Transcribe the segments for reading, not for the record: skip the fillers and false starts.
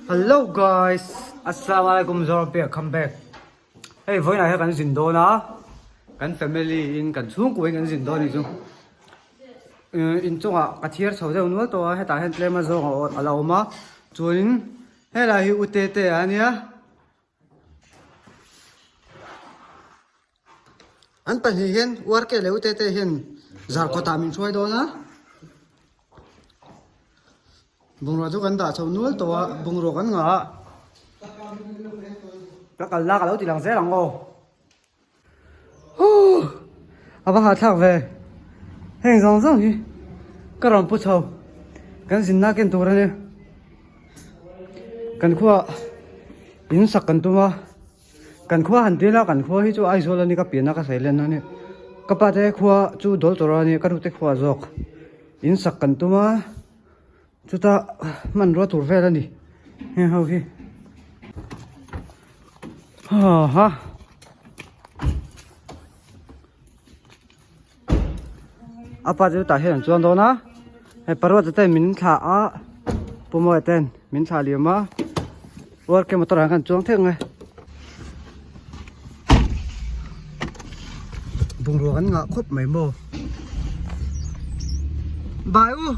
Hello guys, Assalamualaikum Zoram Pia come back. Hei vawiinah hian kan zin dawn a, kan family in kan chhungkua in kan zin dawn a ni chu. Inchungah ka thiar chho deuh nual tawh a, hetah hian tlem a zawng a la awm a, chuanin helai hi u Tete a nia. An pahnih hian URK leh UTT hian zarkawtah min hruai dawn a, bungrua chu kan dah chho nual tawh a, bungrua kan ngah a, ka kal la ka lo ti lang zel ang aw. Huh! A va hahthlak ve. Heng zawng zawng hi ka rawn pu chho. Kan zinna ken tur a ni. Kan khua in sak kan tum a. Kan khua han tir a, kan khua hi chu Aizawl a ni ka pian a ka sawi len a ni. Ka pa te khua chu Dawltawra a ni, ka nu te khua zawk. In sak kan tum a. Chuta hmanrua tur vel a ni heng ho hi ha ha a pa chu tah hian an chuang dawn a hei paruata ten min thlah a pu mawia ten min thlah liam a work motor ah khan chuang thek ang e bungrua kan ngah khawp mai maw bai u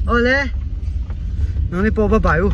awle nangni pawh va bai u.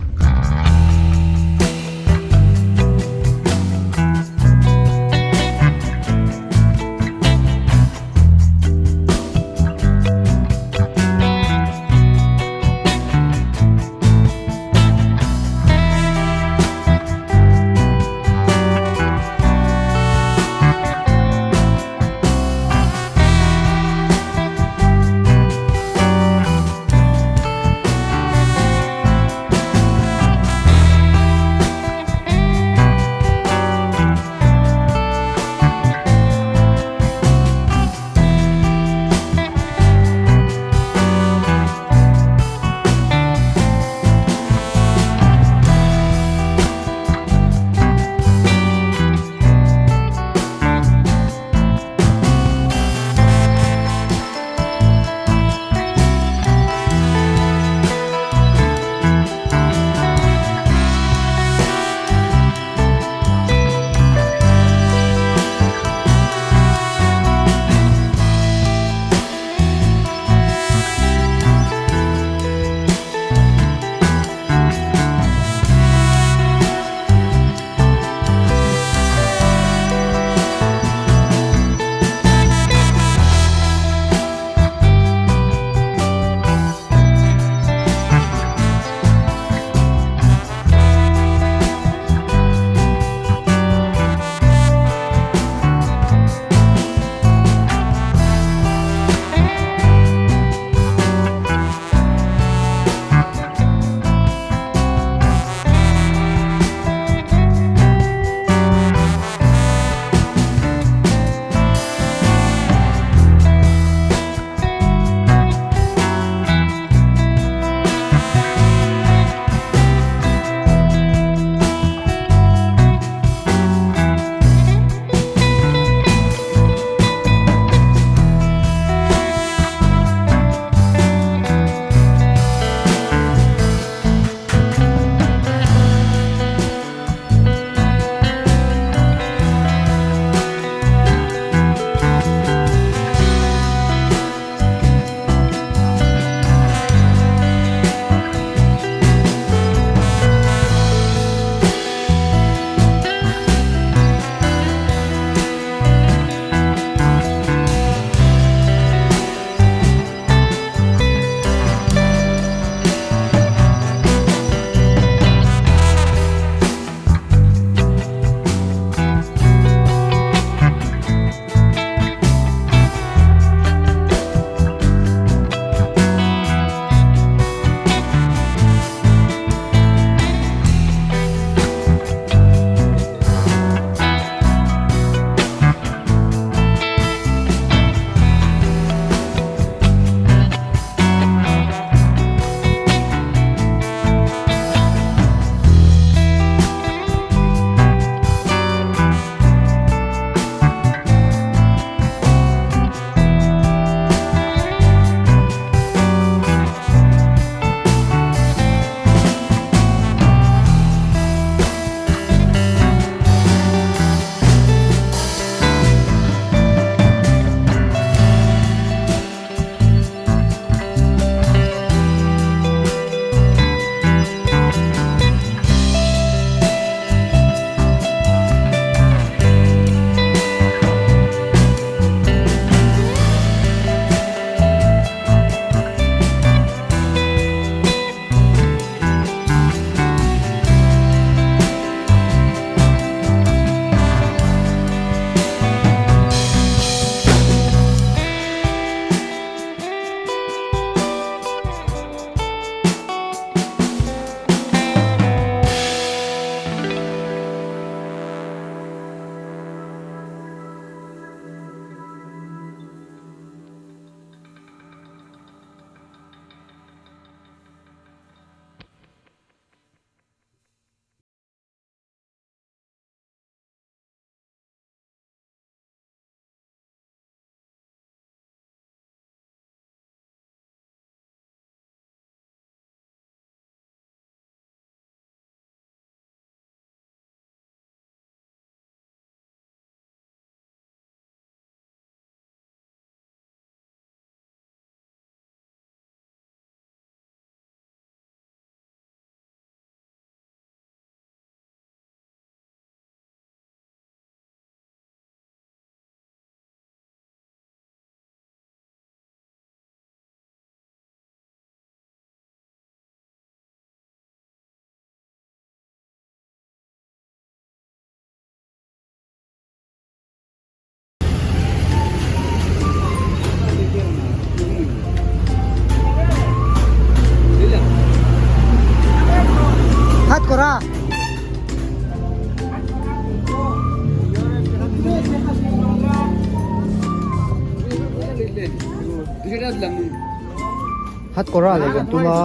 Hatkawra lei kan tum a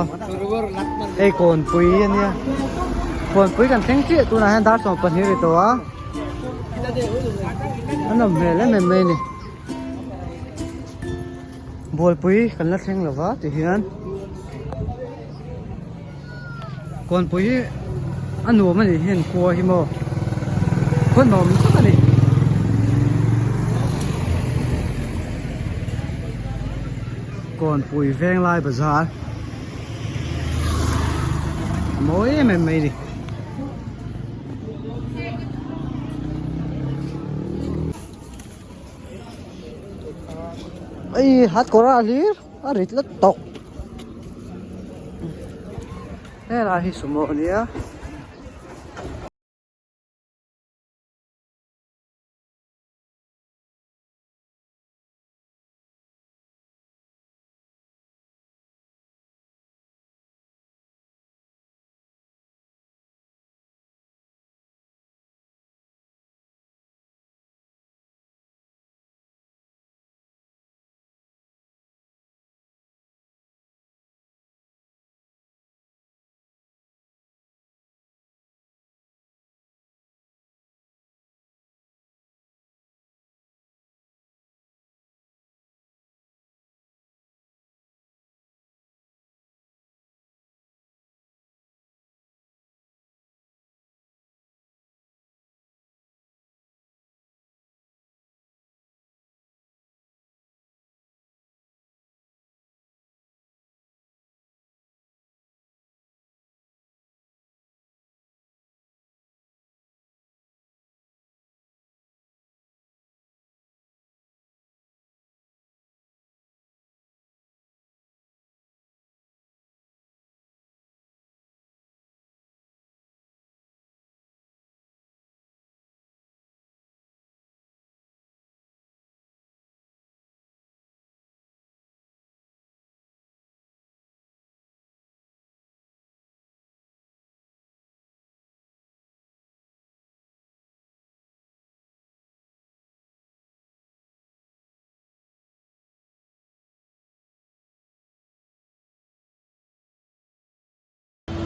hei kawnpui a nia kawnpui kan thleng chiah tunah hian dar 12 a ri tawh a a nawm hmel em em mai a ni bualpui kan la thleng lova ti hian kawnpui hi a nuam a nih hian khua hi maw khua nuam tak a ni. Kawnpui Venglai bazar a mawi em em mai a ni. Ei hat kawr a hlir a rit la tawk helai hi sumo a nia.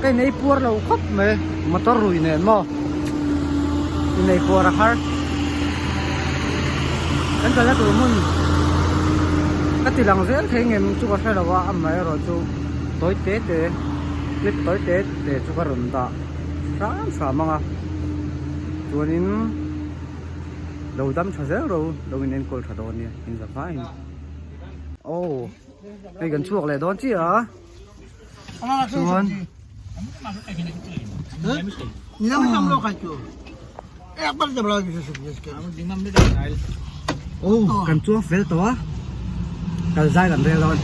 Ka inei puar lo khawp mai motor rui nen maw inei puar a har kan kalna tur hmun ka ti lang zel thei ngem chu ka hre lo a amaherawh chu tawi te te clip tawi te te chu ka rawn dah hram hram ang a chuanin lo dam tha zel ro lo in enkawl tha dawn nia in za faiin aw hei kan chhuak leh dawn chiah a. Chuan Aw kan chuang fel tawh a kal zai kan rel dawn.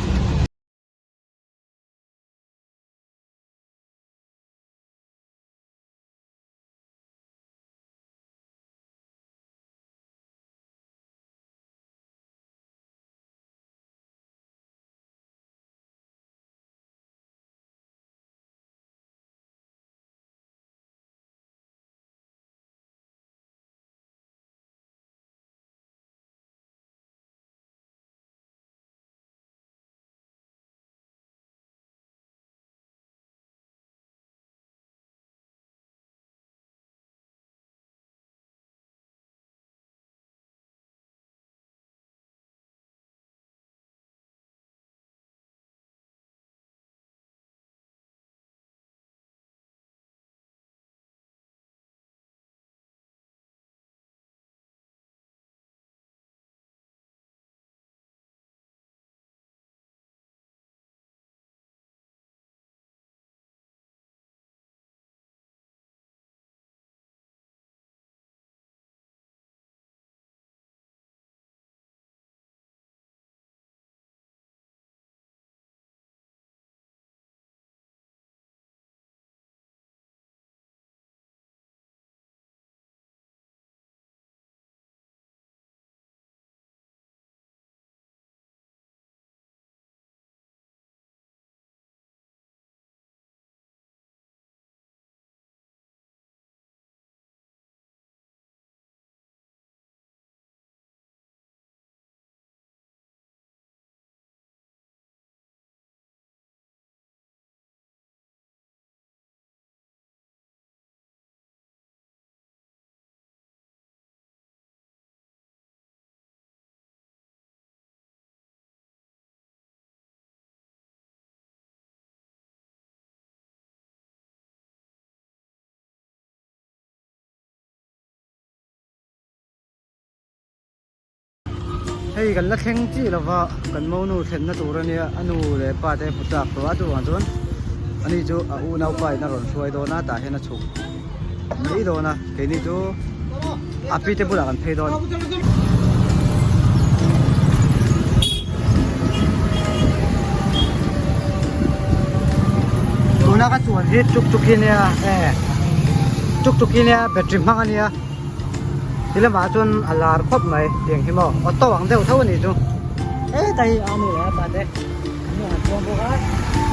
Hei kan la thleng chiah lova kan monu thlenna tur ania a nu leh pa te hmu chak tawh a chuvang chuan ani chu a unaupa in a rawn hruai dawn a tah hian a chhuk mai dawn a keini chu a pi te bulah kan phei dawn. Tuna ka chuan hi tuk tuk hi ania e tuk tuk hi ania battery hmang ania. Ti lamah chuan a lar khawp mai tiang hi maw auto ang deuh tho a nih chu hetlai hi a nu leh a pa te an rawn han chuang bawk a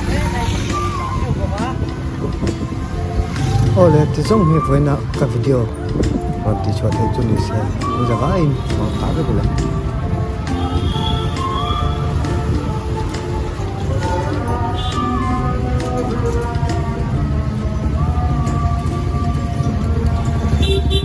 hetlai hi an tlan deuh bawk a. Aw le ti zawng hi vawiinah ka video rawn tih chhuah theih chu ni se ni zavaiin rawn thlah vek ula.